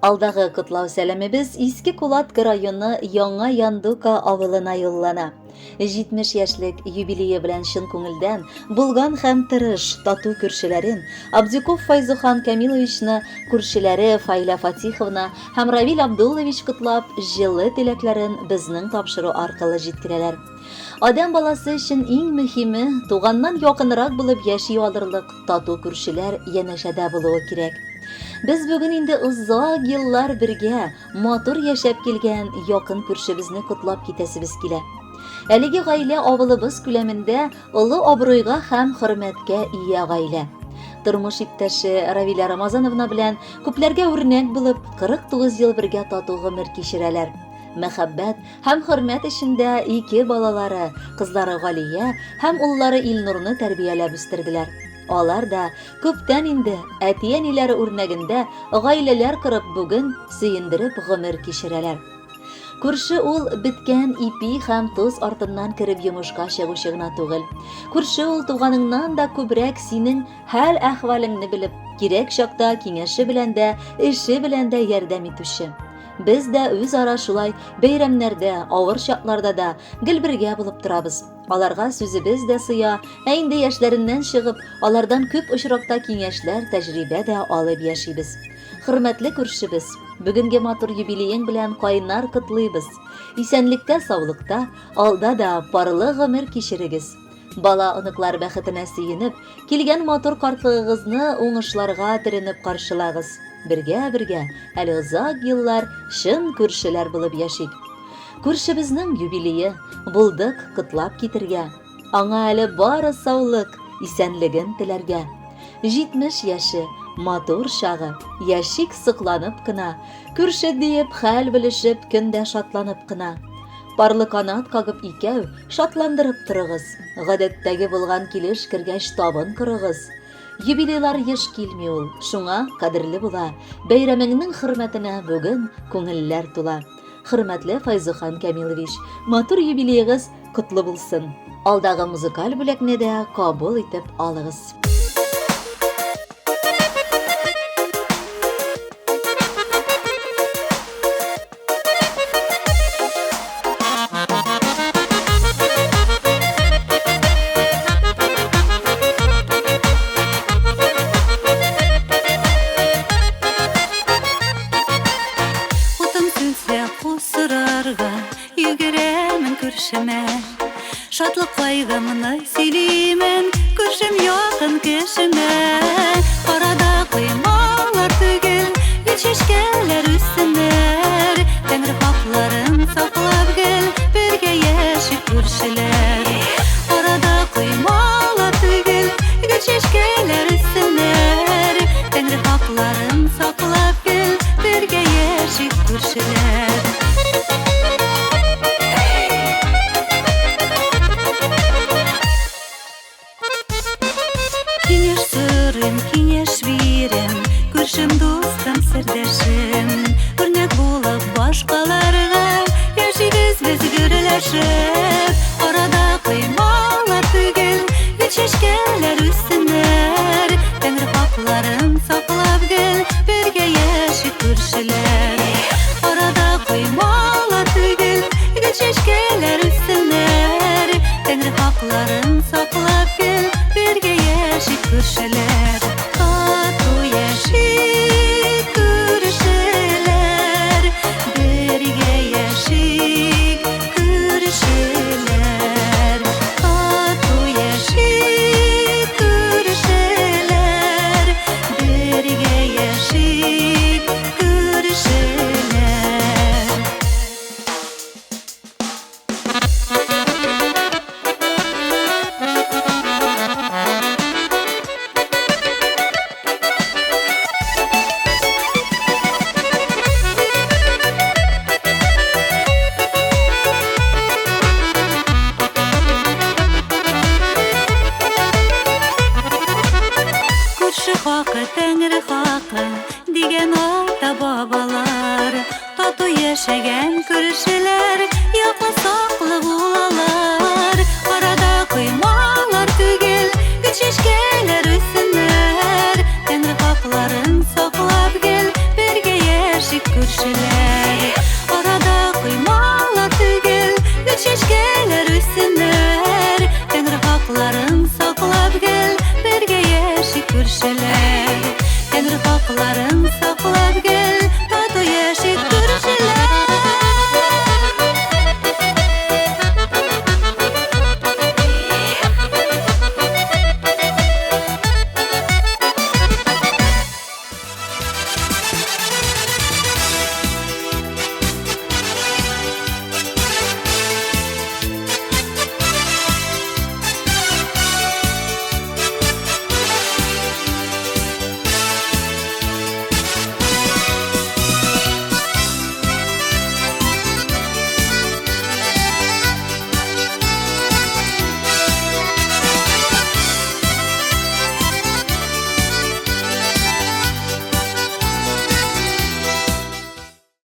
Алдагы котлау сәламебез Иске Кулатка районы Яңа Яндука авылына юллана. 70 яшьлек юбилее белән чын күңелдән булган һәм тырыш, тату күршеләрен Абдюков Файзухан Камиловичны күршеләре Фаилә Фатиховна һәм Равил Абдуллович котлап, җылы теләкләрен безнең тапшыру аркылы җиткерәләр. Адәм баласы өчен иң мөһиме, туганнан якынрак булып яши алырлык тату күршеләр янәшәдә булуы кирәк. Без бүген инде озак еллар бергә матур яшәп килгән якын күршебезне котлап китәсебез килә. Әлеге гаилә авылыбыз күләмендә олы абруйга һәм хөрмәткә ия гаилә. Тормыш иптәше Равилә Рамазановна белән күпләргә үрнәк булып, 49 ел бергә тату гомер кичерәләр. Мәхәббәт һәм хөрмәт эчендә ике балалары, кызлары Галия һәм уллары Илнурны тәрбияләп үстерделәр. Алар да күптән инде әти-әниләре үрнәгендә гаиләләр корып бүген сөендереп гомер кичерәләр. Күрше ул беткән ипи һәм тоз артыннан кереп йомышка чыгучы гына түгел. Күрше ул туганыңнан да күбрәк синең хәл-әхвәлеңне белеп, кирәк чакта киңәше белән дә, эше белән дә ярдәм итүче. Без дә үзара шулай бәйрәмнәрдә, авыр чакларда да гел бергә булып торабыз. Аларга сүзебез дә сыя, ә инде яшьләреннән чыгып, алардан күп очракта киңәшләр, тәҗрибә дә алып яшибез. Хөрмәтле күршебез, бүгенге матур юбилеең белән кайнар котлыйбыз. Исәнлектә-саулыкта, алда да парлы гомер кичерегез. Бала-оныклар бәхетенә сөенеп, килгән матур картлыгыгызны уңышларга төренеп каршылагыз. Бергә-бергә әле озак еллар чын күршеләр булып яшик. Күршебезнең юбилее, булдык котлап китергә. Аңа әле бары саулык, исәнлеген теләргә. 70 яше, матур чагы, яшик сокланып кына, күрше диеп хәл белешеп, көн дә шатланып кына. Парлы канат кагып икәү, шатландырып торыгыз. Гадәттәге булган килеш кергәч табын корыгыз. Юбилейлар еш килми ул, шуңа кадерле була. Бәйрәмеңнең хөрмәтенә бүген күңелләр тула. Хөрмәтле Файзухан Камилович, матур юбилеегыз котлы булсын. Алдагы музыкаль бүләкне дә кабул итеп алыгыз. Утым сүнсә кул сорарга Йөгерәмен күршемә. Шатлык кайгымны сөйлимен Күршем якын кешемә. Арада коймалар түгел, Гөл чәчкәләр үссеннәр. Тәңре хакларын саклап гел Бергә яшик күршеләр. Арада коймалар түгел, Гөл чәчкәләр үссеннәр. Тәңре хакларын саклап гел Бергә яшик күршеләр. Киңәш сорыйм, киңәш бирәм, Күршем, дустым, сердәшем. Үрнәк булып башкаларга, Яшибез без гөрләшеп. Арада коймалар түгел, Гөл чәчкәләр үссеннәр. Тәңре хакларын саклап гел, Бергә яшик күршеләр. Арада коймалар түгел, Гөл чәчкәләр үссеннәр. Тәңре хакларын саклап гел, Бергә яшик күршеләр. Тату яшик күршеләр, Бергә яшик күршеләр. Тату яшик күршеләр, Бергә яшик күршеләр. Күрше хакы, тәңре хакы, дигән ата-бабалар. Тату яшәгән күршеләр яклы саклы булалар. Арада коймалар түгел, гөл чәчкәләр үссеннәр.